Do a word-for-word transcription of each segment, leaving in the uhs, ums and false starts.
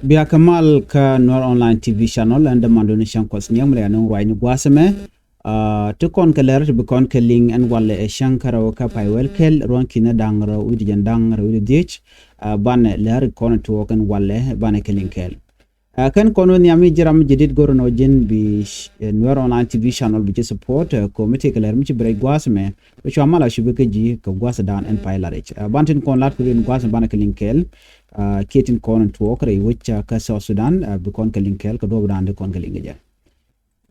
Bia kɛ mal kä Nuer Online T V channel, ɛn dämandu ni cäŋ kuɔth nyɛm rɛy anɔŋ ruacni gua̱a̱th ɛmɛ. Ah, ti kɔn kɛ lɛr ti bi kɔn kɛ liŋ ɛn walɛ ɛ cäŋ kärɛw kä pay wɛl kɛl ruɔ̱n ki̱n da̱ŋ rɛw wi̱cdɛ jiɛn da̱ŋ rɛw wi̱cdɛ dhiec. Ah, banɛ lɛr kɔn tuɔɔk ɛn walɛ banɛ kɛ liŋ kɛl. Ah, kɛn kɔn wä nhiam i̱ ji̱ ram ji̱ dit go̱r nɔ ji̱n bi, eh, Nuer Online T V channel bi ji̱ support, eh, kɔ mi tëëkɛ lɛr mi ci bi rɛc gua̱a̱th ɛmɛ. Bi cua mal a cupi kä ji̱ kɛ gua̱a̱th dan ɛn pay lat rɛc. Ah, ban tin kɔn lat kɛ liŋ gua̱a̱th ɛmɛ banɛ kɛ liŋ kɛl. Ah, kiɛ tin kɔn tuɔɔk rɛy wec, ah, kä South Sudan, ah, bi kɔn kɛ liŋ kɛl kɛ duɔ̱p dan di kɔn kɛ liŋ kɛ jɛ.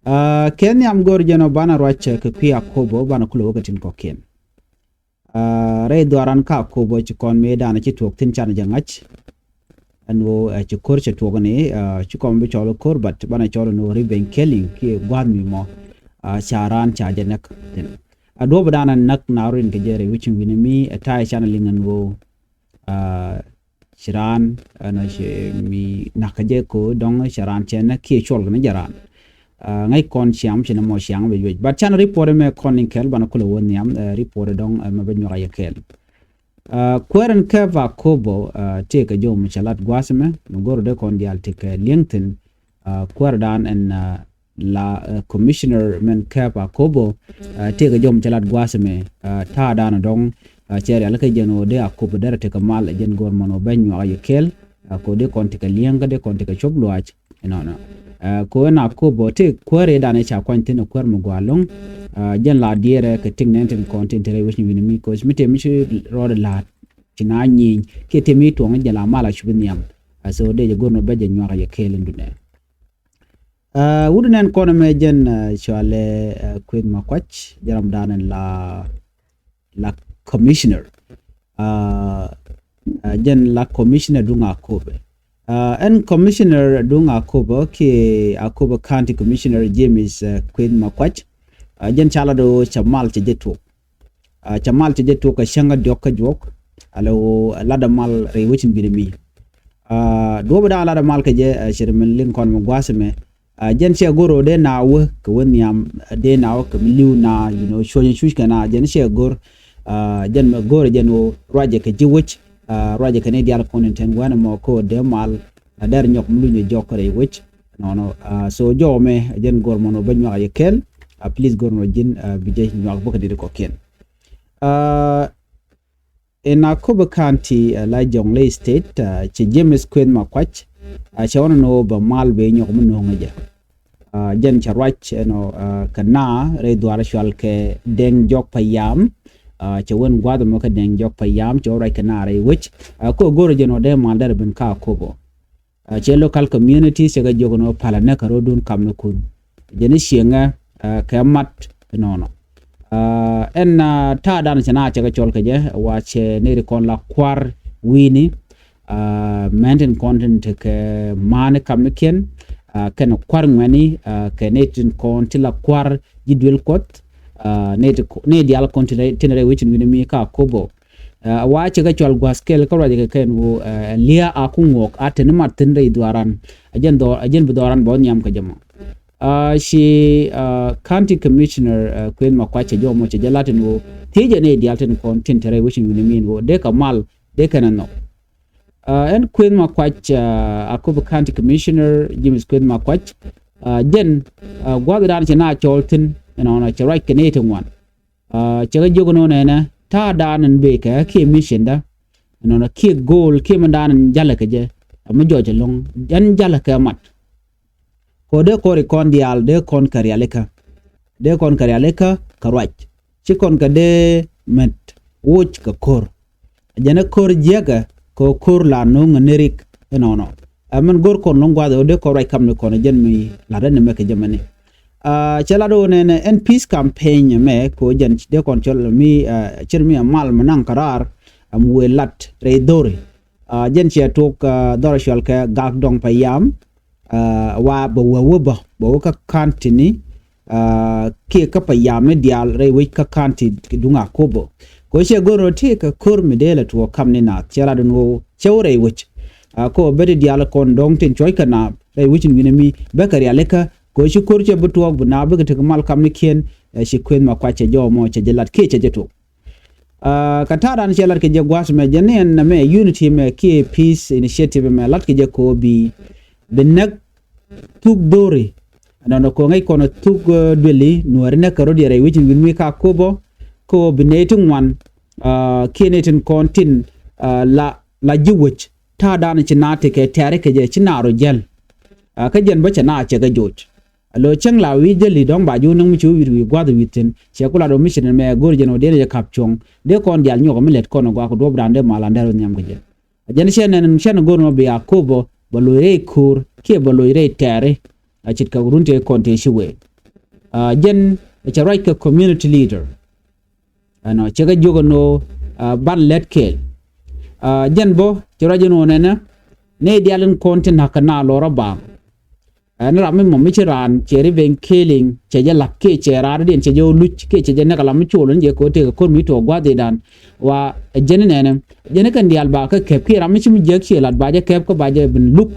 Ah, kɛ nhiam go̱r jɛn ɔ banɛ ruac, ah, kɛ kui̱ Akobo banɛ kulɛ wä kɛ tin kɔ̱kiɛn. Ah, rɛy dhuaran kä Akobo ci kɔn mëë dan ci tuɔɔk thi̱n can jɛ ŋa̱c. Ɛn ɣöö, ah, ci ko̱r cɛ tuɔɔk ni, ah, ci kɔn bi cɔl ko̱r, but banɛ cɔl ni ɣöö revenge killing kiɛ gua̱a̱th mi mɔ, ah, ca raan ca jɛ näk thi̱n. A duɔ̱p dan ɛ näk na rin kɛ jɛ rɛy wec in wi̱ni mi, ah, ta̱a̱ can liŋ ɛn ɣöö, ah, ci raan, ɛn ɣöö ci mi näk kɛ jɛ ko̱ dɔ̱ŋ ci raan cɛ näk kiɛ cuɔl kɛ ni jɛ raan. Ah, ŋäc kɔn ciaŋ ci ni mɔ ciaŋ bɛ juec. But can report mɛ kɔn in kɛl banɛ kulɛ wä nhiam, eh, report dɔ̱ŋ, eh, mɛ bɛ nyuak a yɛ kɛl. Ah, kuäär ɛn kɛp Akobo, ah, tëëkɛ jɔw mi cɛ lat gua̱a̱th ɛmɛ, mi go̱r dee kɔn diaal tëëkɛ li̱eŋ thi̱n, ah, kuäär dan ɛn, ah, la, eh, commissioner mɛn kɛp Akobo, ah, tëëkɛ jɔw mi cɛ lat gua̱a̱th ɛmɛ, ah, ta̱a̱ dan dɔ̱ŋ, ah, cɛ rialikä jɛn ɣöö dee Akobo derɛ tëëkɛ mal ɛ jɛn go̱r mɔn ɣöö ben nyuak a yɛ kɛl, ah, kɛ ɣöö dee kɔn tëëkɛ li̱eŋ kä dee kɔn tëëkɛ cop luaac. Inɔnɔ. Ah, kɛ ɣöö ɛn Akobo tëë kuäär ëëdan ëë ca kuany thi̱n ɛ kuäär mi gɔaa ɛlɔ̱ŋ. Ah, jɛn la diɛɛrɛ kɛ tin nɛn tin kɔn tin te rɛy wec in wi̱ni mi, kɛ ɣöö mi te mi ci rɔɔdɛ la̱a̱t ci na nyieny kiɛ te mi tuɔŋ jɛ la mal a cupi nhiam. Ah, so dee jɛ go̱r nɔ bɛ jɛ nyuak a yɛ kɛɛl in dunɛ. Ah, wut nɛn kɔn ɛmɛ jɛn, ah, cualɛ, ah, Kueth Makuac, jɛ ram dan ɛn la la commissioner. Ah, ah, jɛn la commissioner duŋ Akobo. Ah, ɛn commissioner duŋ Akobo kiɛ Akobo County Commissioner James, ah, Kueth Makuac. Ah, jɛn ca lat ɣöö cɛ mal cɛ jɛ tuɔk. Ah, cɛ mal cɛ jɛ tuɔk kɛ cäŋ a diɔk kä juɔk. Alɛ ɣöö latdɛ mal rɛy wec in wi̱ni mi. Ah, duɔ̱p dan latdɛ mal kɛ jɛ, ah, cɛ ri min liŋ kɔn mi gua̱a̱th ɛmɛ. Ah, jɛn cɛ go̱r ɣöö dee na wä kɛ wä nhiam, ah, dee na wä kɛ mi li̱w na, you know, cuɔ̱ny cuc kɛ na, jɛn cɛ go̱r, ah, jɛn mɛ go̱r jɛn ɣöö ruacɛ kɛ ji̱ wec, ah, ruacɛ kɛ ni diaal kɔn in ten wɛn ɛmɔ kä ɣöö dee mal, ah, dɛr nyɔk mi luny jɔk kä rɛy wec. Nɔnɔ, ah, so jɔw mɛ, jɛn go̱r mɔn ɣöö bä nyuak a yɛ kɛl, ah, please go̱r nɔ ji̱n, ah, bi jɛ nyuak bä kɛ dit kɔ̱kiɛn. Ah, in Akobo County, ah, la Jonglei State, ah, cɛ James Kueth Makuac, ah, cɛ ɣɔn ɛn ɣöö bɛ mal bɛ nyɔk mi no̱o̱ŋ ɛ jɛ. Ah, jɛn cɛ ruac ɛnɔ, ah, kɛ na rɛy dhuaar cual kɛ Dɛŋ Jɔk Payam. Ah, cɛ wen gua̱a̱th ɛmɔ kɛ Dɛŋ Jɔk Payam cɛ wä ruac kɛ na rɛy wec. Ah, kɛ ɣöö go̱rɛ jɛn ɣöö dee mal derɛ ben kä Akobo. Ah, cɛ local community cɛ kɛ jiök ɛn ɣöö palä näk kɛ ro̱dun kamnikun. Jɛn i̱ cieŋɛ, ah, kɛ mat inɔnɔ. Ah, ɛn, ah, ta̱a̱ dan cɛ na cɛ kɛ cɔl kɛ jɛ, wa cɛ nɛy ti kɔn la kua̱r wi̱i̱ni, ah, mɛn tin kɔn tin tekɛ ma̱a̱ni kamnikiɛn, ah, kɛnɛ kua̱r ŋuɛ̈ni, ah, kɛ nɛy tin kɔn ti la kua̱r ji̱ duël Kuɔth, ah, nɛy ti kɔ-, nɛy diaal kɔn tin rɛy, tin rɛy wec in wi̱ni mi kä Akobo. Ah, wa cɛ kɛ cɔal gua̱a̱th kɛl kä ruacɛ kɛ kɛn ɣöö, ah, lia̱a̱ a ku ŋuɔ̱k a te ni mat thi̱n rɛy dhuaaran. A jɛn dhɔ-, a jɛn bi dhuaaran bä nhiam kɛ jɛ mɔ. Ah, ci, ah, County Commissioner, ah, Kueth Makuac cɛ jɔw mɔ cɛ jɛ lat ɛn ɣöö thiecɛ nɛy diaal tin kɔn tin te rɛy wec in wi̱ni mi ɛn ɣöö dee kɛ mal dee kɛn ɛ nhɔk. Ah, ɛn Kueth Makuac, ah, Akobo County Commissioner James Kueth Makuac, ah, jɛn, ah, gua̱a̱th dan cɛ na cɔɔl thi̱n ɛnɔnɔ cɛ ruac kɛ nɛy ti ŋuan. Ah, cɛ kɛ jiök ɛnɔ nɛnɛ ta̱a̱ dan ɛn bëë kɛ kiɛ mission da. Ɛnɔnɔ kiɛ goal kiɛ mi dan ɛn jalɛ kɛ jɛ. Ɛ mi jɔc ɛlɔ̱ŋ. Ɛn jalɛ kɛ mat. Kɛ ɣöö dee kɔn ri kɔn diaal dee kɔn kɛ rialikä. Dee kɔn kɛ rialikä kɛ ruac. Ci kɔn kɛ dee mɛt woc kɛ ko̱r. Jɛn ɛ ko̱r jiäkɛ kɛ ɣöö ko̱r la no̱o̱ŋ ɛ ni rik inɔnɔ. Ɛ min go̱r kɔn lo̱ŋ gua̱a̱th ɣöö dee kɔn ruac kamnikun jɛn mi la̱t ɛn ɛmɛ kɛ jɛ mɛni. Ah, cɛ lat ɣöö nɛnɛ ɛn peace campaign ɛmɛ kɛ ɣöö jɛn dee kɔn cɔl mi, ah, cir mi ɛ mal mi naŋ kɛ raar, am wëë lat rɛy dho̱ri. Ah, jɛn cɛ tuɔk, ah, dhɔr cual kɛ Gak Dɔŋ Payam, ah, wa bɛ wä wä bä, bɛ wä kä county ni, ah, kiɛ kä Payam mi diaal rɛy wec kä county duŋ Akobo. Kɛ ɣöö cɛ go̱r ɣöö tëëkɛ ko̱r mi dee la tuɔɔk kamni naath, cɛ lat ɛn ɣöö cɛ wä rɛy wec. Ah, kɛ ɣöö bɛ ti diaal kɔn dɔ̱ŋ tin cuɔ̱ckɛ naath rɛy wec in wi̱ni mi bɛ kɛ rialikä, kɛ ɣöö ci ko̱r cɛ bi tuɔɔk bi naath bikɛ tekɛ mal kamnikiɛn, eh, ci Kueth Makuac cɛ jɔw mɔ cɛ jɛ lat kiɛ cɛ jɛ tuɔɔk. Aa, kɛ ta̱a̱ dan cɛ lat kɛ jɛ gua̱a̱th mɛ jɛ ni ɛn nɛmɛ unity mɛ kiɛ peace initiative mɛ lat kɛ jɛ kɛ ɣöö bi bi näk thuk dho̱ri. Ɛnɔnɔ kɛ ɣöö ŋäc kɔn thuk, aa, duëli nuääri näk kɛ rɔ̱diɛn rɛy wi̱c in wi̱n mi ka Akobo kɛ ɣöö bi nɛy ti ŋuan, aa, kiɛ nɛy tin kɔn tin, aa, la la ji̱ wec ta̱a̱ dan ci naath tekɛ tɛ̈ri kɛ jɛ ci naar rɔ jäl. Aa, kä jɛn bä cɛ naath cɛ kɛ joc. A lo̱ cäŋ la wi̱i̱ jäli dɔ̱ŋ ba ji̱ wä näk mi ci wä wi̱i̱ wi̱i̱ gua̱th wi̱i̱ thi̱n. Cɛ ku lat ɣöö mi ci nɛmɛ go̱o̱r jɛn ɣöö dee nɛ jɛ ka̱p cuɔ̱ŋ. Dee kɔn diaal nyuɔk mi lɛt kɔn ɛ gua̱a̱k duɔ̱ɔ̱p dan dee mal an dee rɔ nhiam kɛ jɛ. A jɛn cɛ nɛn cɛ nɛ go̱o̱r mɔ bi Akobo bɛ loc rɛy ko̱o̱r kiɛ bɛ loc rɛy tɛ̈ri. A ce̱tkɛ run tëë kɔn tëë ci wee. Aa, jɛn cɛ ruac kɛ community leader. Ɛnɔ cɛ kɛ jiök ɛn ɣöö, aa, ban lät kɛɛl. Aa, jɛn bä cɛ ruac ɛn ɣöö nɛnɛ nɛy diaal in kɔn ti na̱k kɛ naath lɔrä baaŋ. Ɛn ram mi mɔ mi ci raan cɛ revenge killing cɛ jɛ la̱t kiɛ cɛ raardiɛn cɛ jɛ ɣä luc kiɛ cɛ jɛ näk a la mi col ɛn jɛ kɛ ɣöö tëëkɛ ko̱r mi tuɔɔk gua̱a̱th i̱dan. Wa ɛ jɛn nɛnɛ jɛn kɛn diaal ba kä kɛp kiɛ ram mi ci mi jiäk ciɛ la̱t ba jɛ kɛp kä ba jɛ ben luk.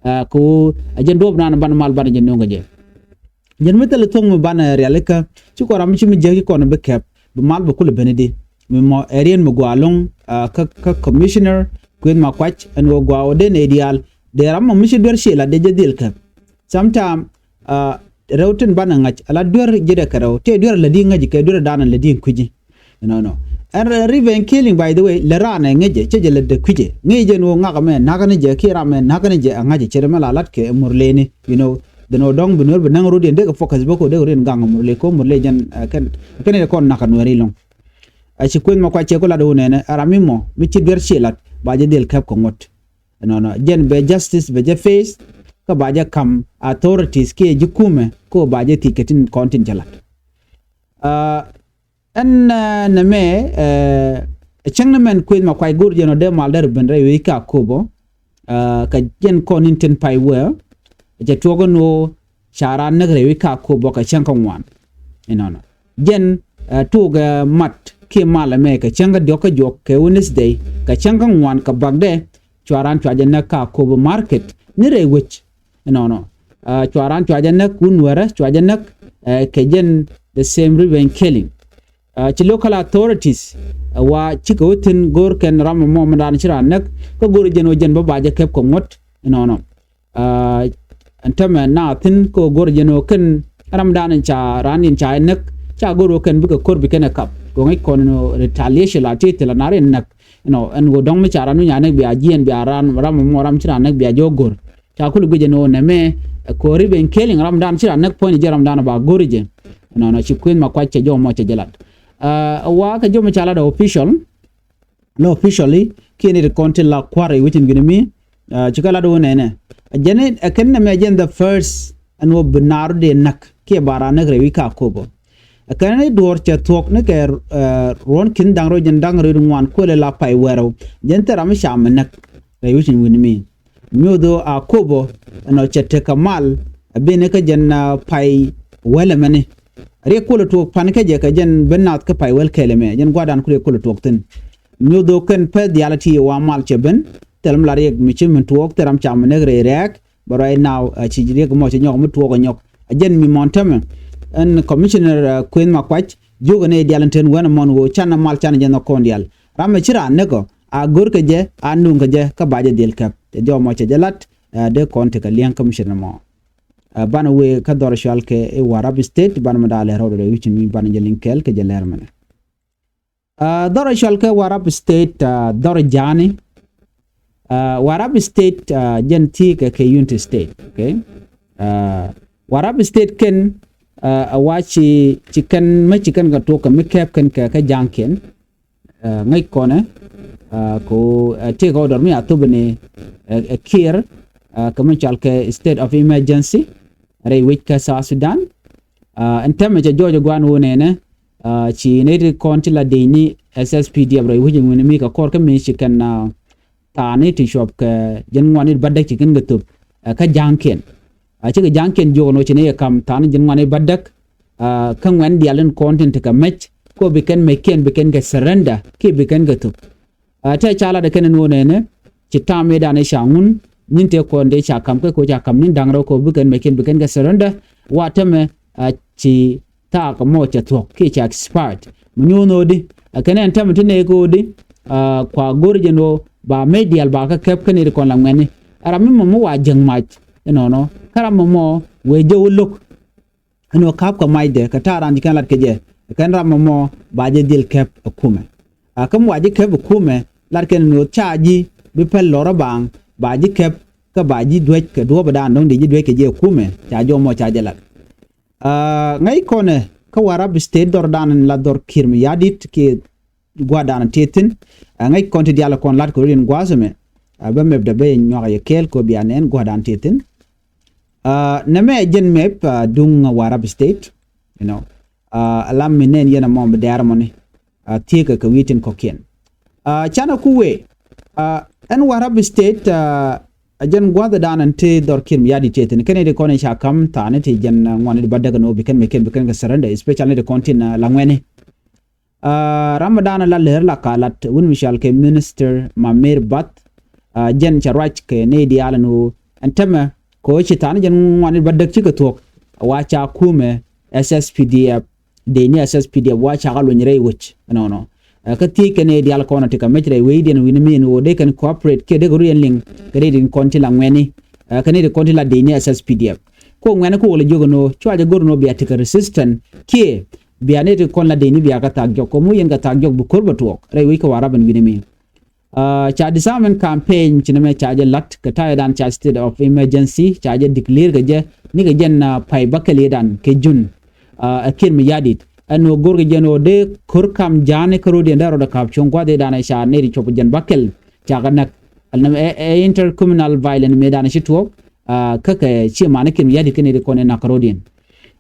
Aa, kɛ ɣöö ɛ jɛn duɔ̱ɔ̱p naan ban mal ban jɛ nöŋ kɛ jɛ. Jɛn mi thilɛ thuɔ̱k mi banɛ rialikä ci kɔn ram mi ci mi jiäk ci kɔn bi kɛp bi mal bi kulɛ ben idi. Mi mɔ ɛ riɛn mi gɔaa ɛlɔ̱ŋ, aa, kä, kä commissioner Kueth Makuac ɛn ɣöö gɔaa ɣöö dee nɛy diaal dee ram mɔ mi ci duer ciɛ la̱t dee jɛ dhil kɛp. Sometime, aa, rɛw tin banɛ ŋa̱c ala duer ji̱dɛ kɛ rɛw tëë duer ala di ŋäci kɛ duer danɛ ala di kui̱ci. Ɛnɔnɔ ɛn revenge killing, by the way, lɛ raan ɛ ŋäcɛ cä jɛ lɛ dee kui̱cɛ ŋäc jɛ ni wä ŋak ɛmɛ na̱kä ni jɛ kiɛ ram ɛ na̱kä ni jɛ ɛ ŋa̱cɛ cɛ rɛ mɛ la la̱t kɛ ɛ murleni, you know. Dɛn wä dɔ̱ŋ bi nuer bi näŋ rot yɛn dee kɛ focus bä kɛ wä dee kɛ rot yɛn gaŋ ɛ murle kɛ wä murle jɛn, ɛ, kɛn kɛn ɛ kɔn na̱kä nuɛri lɔ̱ŋ. Ɛ ci Kueth Makuac cɛ ku lat wä nɛnɛ ɛ ram mi mɔ mi ci duer ciɛ la̱t ba jɛ dhil kɛp kɛ ŋuɔ̱t. Ɛnɔnɔ jɛn bɛ justice bɛ jɛ face kä ba jɛ ka̱m authorities kiɛ ji̱ kumɛ kä ba jɛ thiec kɛ tin kɔn tin cɛ la̱t. Aa, Ɛn, aa, nɛmɛ, aa, cäŋ ni mɛn Kueth Makuac go̱o̱r jɛn ɔ dee mal dee rɔ ben rɛy wec kä Akobo, aa, kɛ jɛn kɔn in tin pay wee, cɛ tuɔɔk ɛn ɣöö ca raan näk rɛy wec kä Akobo kɛ cäŋ kä ŋuan. Inɔnɔ. Jɛn, aa, tuɔɔk, aa, mat kiɛ mal ɛmɛ kɛ cäŋ kä diɔ̱k kä juɔk kɛ Wednesday, kɛ cäŋ kä ŋuan kɛ bäkdɛ, cua raan cua jɛ näk kä Akobo market ni rɛy wec. Inɔnɔ. Aa, cua raan cua jɛ näk wun wärä cua jɛ näk, aa, kɛ jɛn the same revenge killing. Aa, ci local authorities, aa, wa cikɛ wä thi̱n go̱o̱r kɛn ram ɛmɔ mi daan ci raan näk kä go̱o̱r jɛn wä jɛn bä ba jɛ kɛp kɛ ŋuɔ̱t. Inɔnɔ. Aa, ɛn tämɛ na thi̱n kä go̱o̱r jɛn wä kɛn ram daan ca raan in ca jɛ näk ca go̱o̱r wä kɛn bikɛ ko̱r bi kɛn ɛ kap kɛ ŋäc kɔn inɔ retaliation la ti thil a nar in näk. Inɔ ɛn ɣöö dɔ̱ŋ mi ca ran wi̱ny a näk bia jiɛn bia ran ram mɔ ram ci ran näk bia jɔk go̱r. Ca kul guic ɛn ɣöö nɛmɛ ɛ ko̱ri ben keliŋ ram dan ci ran näk puɔ̱ny jɛ ram dan ba go̱ri jɛ. Inɔnɔ ci Kueth Makuac cɛ jɔk mɔ cɛ jɛ lat. Aa, wa kɛ jɔk mi ca lat official. La officially kiɛ ni ti kɔn ti la kua̱r i̱ wi̱cin gini mi. Aa, ci kɛ lat wä nɛnɛ. Jɛn ɛ kɛn nɛmɛ jɛn the first ɛn ɣöö bi naar dee näk kiɛ ba ran näk rɛy wi̱c kä Akobo. Ɛ kɛn ni duɔ̱ɔ̱r cɛ thuɔ̱k ni kɛ, ɛ, ruɔ̱n ki̱n da̱ŋ rɛw jɛn da̱ŋ rɛw ŋuan kuël ɛ la pay wɛrɛw. Jɛn thil ram mi ca mi näk rɛy wi̱c in wi̱n mi. Nyuuth ɣöö Akobo ɛnɔ cɛ tekɛ mal ɛ bi ni kä jɛn, ɛ, pay wɛl ɛmɛni. Riɛk kuɔl ɛ tuɔɔk pan kä jɛ kɛ jɛn ben naath kä pay wɛl kɛɛl ɛmɛ. Jɛn gua̱a̱r dan ku riɛk kuɔl ɛ tuɔɔk thi̱n. Nyuuth ɣöö kɛn pɛth diaal ɛ ti wa mal cɛ ben. Thil mi la riɛk mi ci mi tuɔɔk thil ram ca mi näk rɛy rɛɛk. But right now, ɛ, ci riɛk mɔ ci nyɔk mi tuɔɔk ɛ nyɔk. Ɛ jɛn mi mɔn tämɛ. Ɛn commissioner, ɛ, Kueth Makuac, jiök ɛ nɛy diaal ɛn ten wɛn ɛmɔn ɣöö canɛ mal canɛ jɛ nhɔk kɔn diaal. Ram ɛ ci raan näk ɔ, a go̱r kɛ jɛ, a nuŋ kɛ jɛ, kä ba jɛ dhil kɛp. Cɛ jɔw mɔ cɛ jɛ lat, ɛ, dee kɔn tekɛ liɛŋ commissioner mɔ. Ɛ, banɛ wee kä dhɔr cual kɛ i̱ Warrap State, banɛ mi daal lɛr rɔɔdɛ rɛy wi̱cin mi banɛ jɛ liŋ kɛɛl kɛ jɛ lɛr mɛnɛ. Aa, dhɔr ɛ cɔal kɛ Warrap State, aa, dhɔr ja̱a̱ni. Aa, Warrap State, aa, jɛn thi̱i̱ kɛ kɛ Unity State, okay? Aa, Warrap State kɛn, aa, a wa ci, ci kɛn, mi ci kɛn kɛ tuɔk kɛ mi kɛp kɛn kɛ, kɛ ja̱a̱ŋkiɛn. Aa, ŋäc kɔnɛ, aa, ko, aa, tëëkɛ order mi a thop ni, aa, aa, Kiir, aa, kɛ mi cɔal kɛ state of emergency rɛy wec kä South Sudan. Aa, ɛn täämɛ cɛ jɔɔc ɛ gua̱a̱n wä nɛnɛ, aa, ci nɛy ti kɔn ti la dec ni S S P D F rɛy wec in wi̱ni mi kɛ kɔr kä mi ci kɛn, aa, thaani ti cuɔp kɛ jiɛn ŋuani bädäk ci kɛn kɛ thop, aa, kä ja̱a̱ŋkiɛn. Aa, cikɛ ja̱a̱ŋkiɛn jiök ɛn ɣöö ci nɛy ɛ ka̱m thaani jiɛn ŋuani bädäk, aa, kä ŋuɛ̈n diaal in kɔn tin tekɛ mec, kɛ ɣöö bi kɛn meckiɛn bi kɛn kɛ surrender, kiɛ bi kɛn kɛ thop. Aa, tëë ca lat ɛ kɛn ɛn ɣöö nɛnɛ, ci ta̱a̱ mëëdan ɛ ca ŋun, nyin tëë kɔn dee ca ka̱m kɛ kɛ ɣöö ca ka̱m ni̱n da̱ŋ rɛw kɛ ɣöö bi kɛn meckiɛn bi kɛn kɛ surrender, wa täämɛ, aa, ci thaak ɛmɔ cɛ thuɔ̱k, kiɛ ca expired. Mi nyuuth ɣöö di, Ɛ kɛn ɛn tɛmɛ ti nɛy ko̱di, ɛ, kua go̱r jɛn ɣöö ba mec diaal ba kä kɛp kä nɛy ti kɔn la ŋuɛ̈tni. Ɛ ram mi mɔ mi wa jäŋ mac inɔnɔ. Kä ram mɔ mɔ wëë jɛ wä lo̱k. Ɛn ɣöö ka̱pkɛ macdɛ kɛ ta̱a̱ raan ci kɛn lat kɛ jɛ. Ɛ kɛn ram mɔ mɔ ba jɛ dhil kɛp ɛ kumɛ. A kä mi wa ji̱ kɛp ɛ kumɛ lat kɛn ɛn ɣöö ca ji̱ bi pɛl lɔr ɛ baaŋ ba ji̱ kɛp kä ba ji̱ duec kɛ duɔ̱ɔ̱p ɛ daan dɔ̱ŋ di ji̱ duec kɛ jɛ ɛ kumɛ ca jɔmɔ ca jɛ lat. Aa, ŋäc kɔnɛ kä Warrap State dhɔr dan in la dhɔr Kiir Mayardit kiɛ gua̱dan tëë thi̱n. Aa, ŋäc kɔn ti dial kɔn lat kɛ rot in gua̱a̱th ɛmɛ. Aa, bä mɛp dɛ bä nyuak yɛ kɛɛl kɛ bia nɛn gua̱dan tëë thi̱n. Aa, nɛmɛ jɛn mɛp, aa, duŋ Warrap State, you know. Aa, alam mi nɛn yɛn ɛmɔ mi dɛɛr mɔni. Aa, thieekɛ kɛ wi̱i̱ tin kɔ̱kiɛn. Aa, canɛ ku wee, aa, ɛn Warrap State, aa, a jɛn gua̱thdan ɛn ti dhɔr Kiir Mayardit tëë thi̱n. Kɛn i̱ ti kɔn i̱ ca ka̱m thaani ti jɛn, aa, ŋuan i̱ ti ba däk ɛn ɣöö bi kɛn mɛ kɛn bi kɛn kɛ surrender, especially ti kɔn tin, aa, la ŋuɛ̈tni. Aa, ram mi da̱a̱n la leer la ka lat wun mi cɔal kɛ minister Mamer Bath, aa, jɛn cɛ ruac kɛ nɛy diaal ɛn ɣöö ɛn tämɛ kɛ ɣöö ci thaani jɛn ŋuan i̱ ti ba däk cikɛ thuɔ̱k. Wa ca kumɛ S S P D F, dee ni S S P D F wa cakɛ luny rɛy wec ɛnɔnɔ. Ɛ, kä thiec kɛn ɛ diaal kɔn ɛ ti kɛ mec rɛy wecdiɛn wi̱ni mi ɛn ɣöö dee kɛn cooperate kiɛ dee kɛ rut yɛn liŋ kɛ rɛy tin kɔn ti la ŋuɛ̈tni. Ɛ, kɛ ni ti kɔn ti la dee ni S S P D F. Kɔ ŋuɛ̈tni kɔ wä lɛ jiök ɛn ɣöö cua jɛ go̱r ɛn ɣöö bia ti kɛ resistant kiɛ bia ni ti kɔn la dee ni bia kɛ thaak jɔk kɔ mu yɛn kɛ thaak jɔk bi ko̱r bɛ tuɔɔk rɛy wec kɛ Warrap ɛn wi̱ni mi. Aa, ca disarmament campaign ci nɛmɛ ca jɛ la̱t kɛ ta̱yɛ dan ca state of emergency ca jɛ declare kɛ jɛ ni kɛ jɛn, aa, pay bäkɛl yɛ dan kɛ June. Aa, ɛ Kiir Mayardit ɛn ɣöö go̱r kɛ jɛn ɣöö dee ko̱r kam ja̱a̱ni kä rot yɛn dee rɔɔdɛ ka̱p cuɔ̱ŋ gua̱th yɛ dan ɛ ca nɛy ti cuɔp jɛn bäkɛl ca kɛ näk. Ɛn ɛ, ɛ intercommunal violence mëë dan ci tuɔɔk, aa, kä kɛ ci man ni Kiir Mayardit kɛ nɛy ti kɔn ɛ näk kä rot yɛn.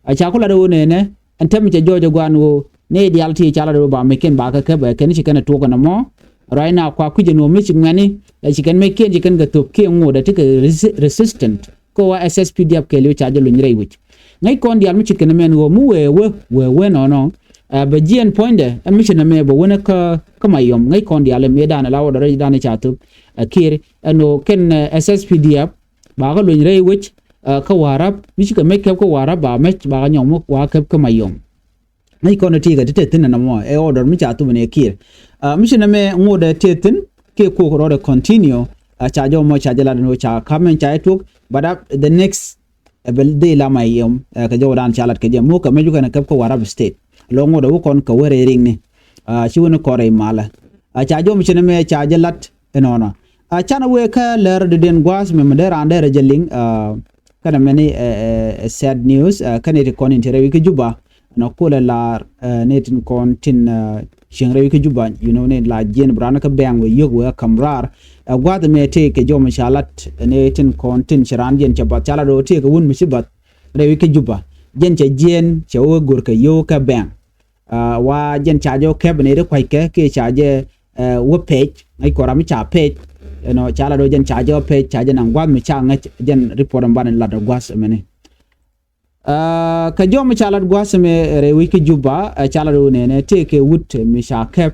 Aa, ca ku lat ɣöö nɛnɛ ɛn tɛm cɛ jɔɔc ɛ gua̱a̱n ɣöö nɛy diaal ti ca lat ɣöö ba meckiɛn ba kɛ käp ɛ kɛn ci kɛn ɛ tuɔɔk ɛn ɛmɔ. Right now kua kui̱c ɛn ɣöö mi ci ŋuɛ̈tni ɛ ci kɛn meckiɛn ci kɛn kɛ thöp kiɛ ŋot ɛ ti kɛ resi-, resistant. Kä wa S S P D F kɛɛliw ca jɛ luny rɛy wec. Ŋäc kɔn diaal mi ce̱tkɛ nɛmɛ ɛn ɣöö mi wëë wee wee wee nɔnɔ. Ɛ, bɛ jiɛɛn puɔ̱nydɛ ɛn mi ci nɛmɛ bɛ wänɛ kä, kä Mayom. Ŋäc kɔn diaal ɛ mëë danɛ la wä dɔrɛ danɛ ca thöp. Ɛ Kiir ɛn ɣöö kɛn, ɛ, S S P D F ba kɛ luny rɛy wec, ɛ, kä Warrap mi cikɛ mec kɛp kä Warrap ba mec ba kɛ nyɔk mi wa kɛp kä Mayom. Ŋäc kɔn ɛ ti kɛ ti te thi̱n ɛn ɛmɔ ɛ order mi ca thop ni ɛ Kiir. Aa, mi ci nɛmɛ ŋot ɛ te thi̱n kiɛ kok rɔɔdɛ continue. Aa, ca jɔmɔ ca jɛ lat ni ca ka̱m ɛn ca jɛ tuɔk, but the next ɛ bɛ dhil la Mayom, aa, kɛ jɔwdan ca lat kɛ jɛ muk kɛ mɛ jukɛn kɛp kä Warrap State. Lɔ ŋot ɛ wä kɔn kɛ wä rɛy riŋni. Aa, ci wä ni kɔn rɛy malä. Aa, ca jɔmɔ ci nɛmɛ ca jɛ lat ɛnɔnɔ. Aa, canɛ wee kä lɛr dɔ̱diɛn gua̱a̱th mɛ mɛ dee raan dee rɛ jɛ liŋ, aa, kɛnɛ mɛni, ɛ, ɛ, ɛ, sad news, ɛ, kɛnɛ ti kɔn in ti rɛy wi̱c kä Juba. Nɔ kulɛ lar, ɛ, ni tin kɔn tin, ɛ, cieŋ rɛy wi̱c kä Juba, you know, ni la jiɛn bi raan kä bɛ̈ɛ̈ŋ wee yio̱k wee kä ka̱m raar. Ɛ, gua̱th mɛ tëë kɛ jɔmɔ ca lat, ɛ, ni tin kɔn tin ci raan jiɛn cɛ bath ca lat ɣöö tëë kɛ wun mi ci bath rɛy wi̱c kä Juba. Jiɛn cɛ jiɛn cɛ wee go̱r kɛ yio̱k kä bɛ̈ɛ̈ŋ. Aa, wa jɛn ca jɛ wä kɛp ni ri kua̱ckɛ kiɛ ca jɛ, ɛ, wä pɛc, ŋäc kɔn ram mi ca pɛc. Ɛnɔ, ca la do̱ jɛn ca jɛ wä pɛc, ca jɛ naŋ gua̱th mi ca ŋäc jɛn report ɛn banɛ lat gua̱th ɛmɛni. Aa, kɛ jɔm mi ca lat gua̱th ɛmɛ rɛy wi̱c kä Juba, ɛ, ca la do̱ nɛnɛ tëëkɛ wut mi ca kɛp.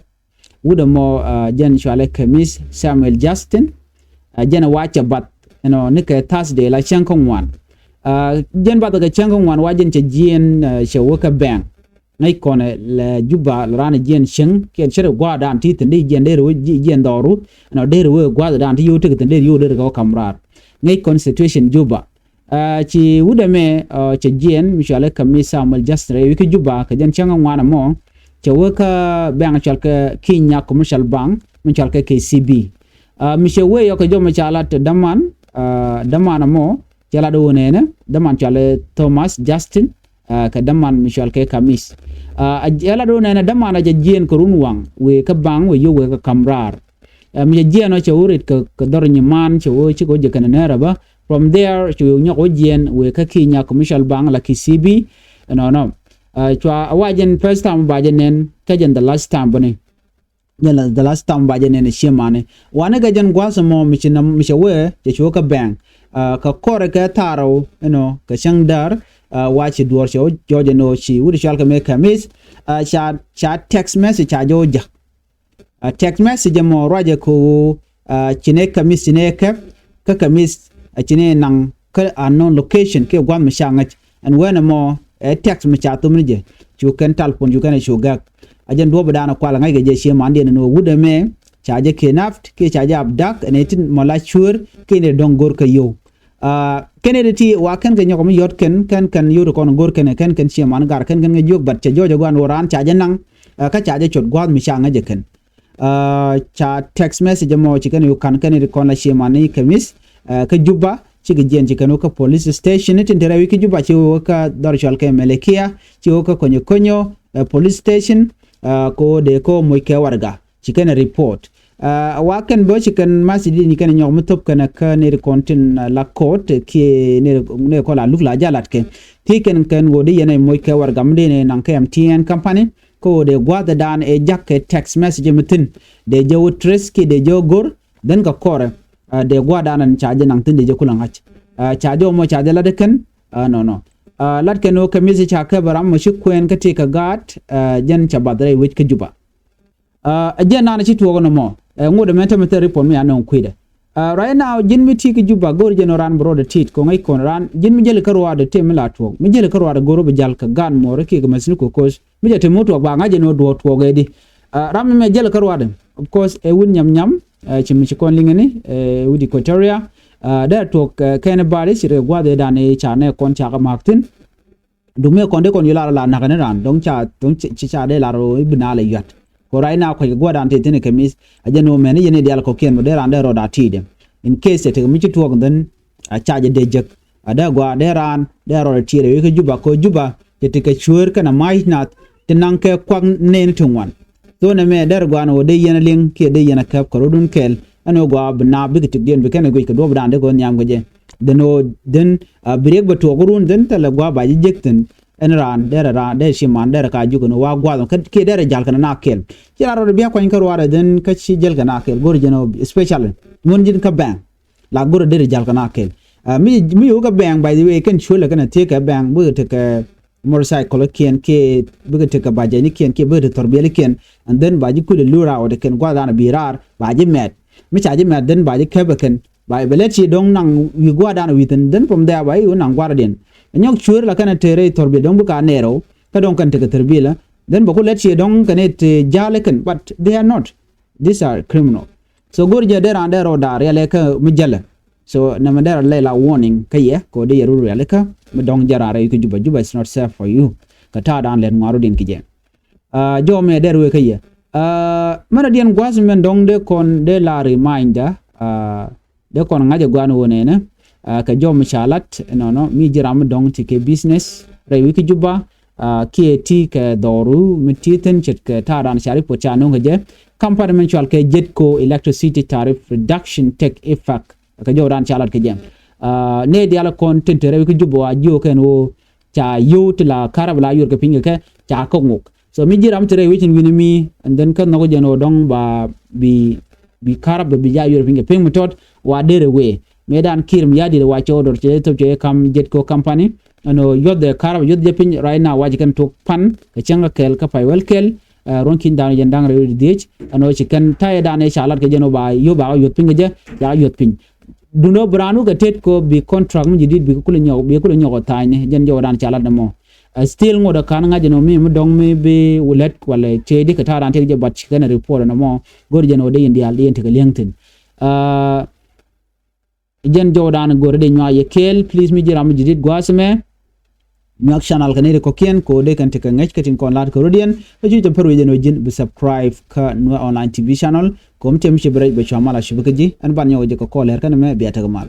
Wut ɛmɔ, aa, jɛn cualɛ Kɛmis Samuel Justin, aa, jɛn ɛ wa cɛ bath, ɛnɔ, ni kɛ Thursday la cäŋ kä ŋuan. Aa, jɛn bath kɛ cäŋ kä ŋuan wa jɛn cɛ jiɛn, aa, cɛ wä kä bɛ̈ɛ̈ŋ. Ŋäc kɔnɛ lɛ Juba lɛ raan jiɛn cieŋ kiɛ cɛ rɛ gua̱a̱r dan ti thi̱n dee jiɛn dee rɛ wee jiɛn dhɔru. Ɛnɔ dee rɛ wee gua̱a̱r dan ti yio̱w tek thi̱n dee yio̱w dee rɛ kɛ wä ka̱m raar. Ŋäc kɔn situation Juba. Aa, ci wut ɛmɛ, aa, cɛ jiɛn mi cualɛ Kɛmis Samuel Justin rɛy wi̱c kä Juba kɛ jɛn cäŋ ŋuan ɛmɔ. Cɛ wee kä bɛ̈ɛ̈ŋ cual kɛ Kenya Commercial Bank mi cual kɛ K C B. Aa, mi cɛ wee yɔk kɛ jɔmɔ ca lat däman, aa, däman ɛmɔ cɛ lat wä nɛnɛ, däman cualɛ Thomas Justin, aa, kɛ däman mi cual kɛ Kɛmis. Aa, cɛ lat wä nɛnɛ däman a jɛ jiɛn kɛ run waŋ wëë kä baŋ wëë yio̱w wëë kɛ ka̱m raar. Ɛ, mi cɛ jiɛɛn ɔ cɛ wä rit kɛ, kɛ dhɔr nyiman cɛ wä cikɛ wä jɛ kɛnɛ nɛɛrɛ bä. From there cɛ wä nyɔk wä jiɛɛn wëë kä Kenya Commercial Bank la K C B. Ɛnɔnɔ. Ɛ, cua a wa jɛn first time ba jɛ nɛn kä jɛn the last time bäni. Jɛn la the last time ba jɛ nɛn ɛ ciɛ mani. Wanɛ kɛ jɛn gua̱a̱th ɛmɔ mi ci nam mi cɛ wee cɛ cu wä kä bɛ̈ɛ̈ŋ. Ɛ, kɛ kɔrɛ kɛ thaarɛ wä, you know, kɛ cäŋ däär, ɛ, wa ci duɔ̱ɔ̱r cɛ wä jɔɔc ɛn ɣöö ci wut cual kɛ mëë Kɛmis. Ɛ, ca, ca text message ca jɛ wä jäk. Aa, text message ɛmɔ ruacɛ kɛ ɣöö, aa, ci nɛ Kɛmis ci nɛ kɛp, kä Kɛmis, aa, ci nɛ naŋ kä unknown location kiɛ gua̱th mi ca ŋäc. Ɛn wen ɛmɔ ɛ text mi ca thop ni jɛ. Cu kɛn telephone cu kɛn ɛ cu gɛk. Ɛ jɛn duɔ̱ɔ̱p ɛ da̱a̱n ɛ kual ɛ ŋa̱ckɛ jɛ cië man diɛn ɛn ɣöö wut ɛmɛ ca jɛ kidnap kiɛ ca jɛ abduct ɛn ɛ tin mɔ la cuäär kiɛ ni dɔ̱ŋ go̱r kɛ yio̱w. Kɛn ɛ ti wa kɛn kɛ nyɔk mi yɔt kɛn kɛn kɛn yot kɔn go̱r kɛn ɛ kɛn kɛn cië man gar kɛn kɛn kɛ jiök, but cɛ jɔɔc ɛ gua̱n ɣöö raan ca jɛ naŋ kä ca jɛ cot gua̱a̱th mi ca ŋäc ɛ kɛn. Ca text message ɛmɔ ci kɛn ɛ kan kɛn ɛ ti kɔn la cië man ni kɛ miss kä Juba cikɛ jiɛn ci kɛn wä kä police station ni tin te rɛw i̱ kä Juba ci wä kä dhɔr cɔal kɛ Melekia ci wä kä Konyo Konyo police station. Ko dee ko moc kɛ warɛga ci kɛn report. Wa kɛn bä ci kɛn message ni kɛn nyɔk mi thop kɛn kä ni ri kɔn tin la court kiɛ ni ri kɔn la luk la jalat kɛ ti kɛn kɛn wo di yɛn moc kɛ warɛga mi di ni naŋ kɛ M T N company. Ko dee gua̱th dan ɛ jak kɛ text message mi thin dee jɛ wä trace kiɛ dee jɛ wä go̱r. Then kɛ kɔrɛ dee gua̱dan ɛn ca jɛ naŋ thin dee jɛ kulɛ ŋa̱c. Ca jɛ ɔmɔ ca jɛ lat kɛn. Nɔnɔ lat kɛn wä kɛ mithi ca kɛ bɛ ram mɔ ci kuɛn kä ti kɛ gaat. Jɛn ca bath rɛy wec kä Juba. Ɛ jɛn nan ci tuɔɔk nɔmɔ ŋot ɛmɛn tämɛ thil report mi a nɔŋ kui̱dɛ. Right now ji̱n mi ti kä Juba go̱r jɛn ɔ ran bɛ rɔɔdɛ tit kɔŋ i̱ kɔn ran ji̱n mi jäl kä ruaadɛ tëë mi la tuɔɔk mi jäl kä ruaadɛ go̱r ɔ bi jal kɛ gaat mɔɔr kiɛ kɛ mäthni kɛ koc. Mi jɛ te mi tuɔɔk ba ŋa̱c jɛ ni wä duɔɔk tuɔɔk ɛ di. Ram mi mɛ jäl kä ruaadɛ. Of course ɛ wut nyam nyam. Ci mi ci kɔn liŋɛ ni ɛ wut Equatoria. Dee tuɔɔk kɛn bari ci rɛ gua̱dhɛ dan ɛ ca nɛ kɔn ca kɛ ma̱a̱k thi̱n. Duk mi kɔn dee kɔn yu lar la nakä ni ran dɔ̱ŋ ca dɔ̱ŋ ci ca dee lar i̱ bi na lɛ yuat. Kɔ right now kuec kɛ gua̱dan ti thi̱n kɛ mi̱th a jɛ ni wä mɛn i̱ yɛn i̱ dial kɔ̱kiɛn bä dee ran dee rɔɔd a ti̱i̱dɛ. In case cɛ tek mi ci tuɔɔk dhän a ca jɛ dee jek. A dee gua dee raan dee rɔɔd a tiɛɛr a wek kä Juba kɛ Juba cɛ ti kɛ cueer kɛn a ma̱a̱c nath ti naŋ kɛ kuak nɛɛni ti ŋuan. Thonɛ mɛ dee rɛ gua ni wä dee yɛn a liŋ kiɛ dee yɛn a kɛp kɛ rɔdun kɛɛl ɛn wä gua bi naap bikɛ tikdiɛn bi kɛn a guic kɛ duɔ̱p dan dee kɛ wä nhiam kɛ jɛ. Dhen wä dhen a bi riɛk bɛ tuɔɔk run dhen thilɛ gua ba ji̱ jek thi̱n. Ɛn raan dee rɛ raan dee ci man dee rɛ ka juk ɛn wä wa guath kiɛ dee rɛ jal kɛn a na kɛɛl. Ci raan rɔɔd bia kuany kä ruaadɛ dhen kä ci jɛl kɛn a kɛɛl go̱r jɛn wä especially mun ji̱n kä bɛŋ. La go̱rɛ deri jal kɛ na kɛl. Mi mi yo̱o̱ kɛ bɛŋ by the way kɛn cuël kɛ kɛn a thiee kɛ bɛŋ bikɛ tekɛ motorcycle kiɛn kiɛ bikɛ tekɛ bajɛny kiɛn kiɛ bikɛ tekɛ thɔrbiɛl kiɛn. And then ba ji̱ kulɛ lura wä tekɛn guath dan bi raar ba ji̱ mɛt. Mi ca ji̱ mɛt then ba ji̱ kɛpɛ kɛn ba bɛ lɛt ci dɔ̱ŋ naŋ wi̱i̱ guath dan wi̱i̱ thi̱n then from there ba ji̱ naŋ guath diɛn. Nyɔk cuëër la kɛn a te rɛy thɔrbiɛl dɔ̱ŋ bikɛ a nɛɛr ɔ kɛ dɔ̱ŋ kɛn tekɛ thɔrbiɛl. Then bɛ ku lɛt ci dɔ̱ŋ kɛn it ja̱a̱l kɛn but they are not. These are criminal. So go̱r jɛ dee raan dee rɔ daar rialikä mi jälɛ. So nɛmɛ dee rɔ lɛ la warning kä yɛ kɛ dee yɛ rur rialikä mi dɔ̱ŋ jɛ raan rɛy kä Juba. Juba is not safe for you. Kä ta̱a̱ daan lɛt ŋuan rɔ diɛn ki jɛ. Jɔw mɛ dee ruɛ kä yɛ. Mɛn a diɛn gua̱th mɛn dɔ̱ŋ dee kɔn dee la reminder. Dee kɔn ŋa̱c a gua̱n wä nɛnɛ kɛ jɔw mi ca lat nɔnɔ mi ji̱ ram mi dɔ̱ŋ ti kɛ business rɛy wi̱i̱ kä Juba. Kiɛ ti kɛ dhɔru mi ti thi̱n ce̱tkɛ ta̱a̱ raan ca report ca no̱o̱ŋ kɛ jɛ. Company mɛn cual kɛ Jetco electricity tariff reduction take effect kɛ jɔw raan ca lat kɛ jɛ. Nɛ dial kɔn tin te rɛy wi̱i̱ kä Juba wa ji̱ wä kɛn wä ca yio̱w ti la karab la yuɔr kɛ piny kɛ kɛ ca kä ŋuk. So mi ji̱ ram ti rɛy wi̱c in wi̱ni mi and then kä nhɔk jɛn ɣöö dɔ̱ŋ ba bi bi karab bi ja yuɔr piny kɛ piny mi tɔt wa derɛ wee. Mëë dan kir mi ya̱di̱t wa cɛ order cɛ thop cɛ kam Jetco company. Ɛn ɣöö yuɔth dɛ karab yuɔth jɛ piny right now wa jɛ kɛn tok pan kɛ cäŋ kɛ kɛl kä pay wɛl kɛl. Ruɔ̱n ki̱n dan jɛn da̱ŋ rɛw di dhiec ɛn ɣöö ci kɛn ta̱yɛ dan ɛ ca lat kɛ jɛn ɣöö ba yio̱w ba kɛ yuɔth piny kɛ jɛ ca kɛ yuɔth piny. Duundä bi raan wä kɛ tet kɔ bi contract mi ji̱ di̱t bi kulɛ nyɔk bi kulɛ nyɔk ɔ tha̱a̱cni jɛn jɔwä raan ca lat nɔmɔ. Still ŋot ɛ ka̱n ŋa̱c ɛn ɔ mi mi dɔ̱ŋ mi bi wä lät walɛ cee di kɛ ta̱a̱ raan tëk jɛ bat ci kɛn ɛ report ɛn ɔmɔ. Go̱r jɛn ɔ dee yɛn diaal dee yɛn tekɛ li̱eŋ thi̱n. Jɛn jɔwä raan go̱r ɛ dee nyuak yɛ kɛɛl please mi ji̱ ram mi ji̱ di̱t gua̱a̱th ɛmɛ. Nyuak channel kɛ ni ri kɔ̱kiɛn kɛ ɣöö dee kɛn tekɛ ŋäc kä tin kɔn la̱t kɛ rɔ̱diɛn kä cuc cɛ pär wi̱c ɛn ɣöö ji̱n bi subscribe kä Nuer Online T V channel. Kɛ ɣöö mi tiɛm mi ci bi rɛc bɛ cua mal a cupi kä ji̱ ɛn ban nyɔk jɛ kɛ kɔɔl lɛr kɛn ɛmɛ bia tekɛ mal.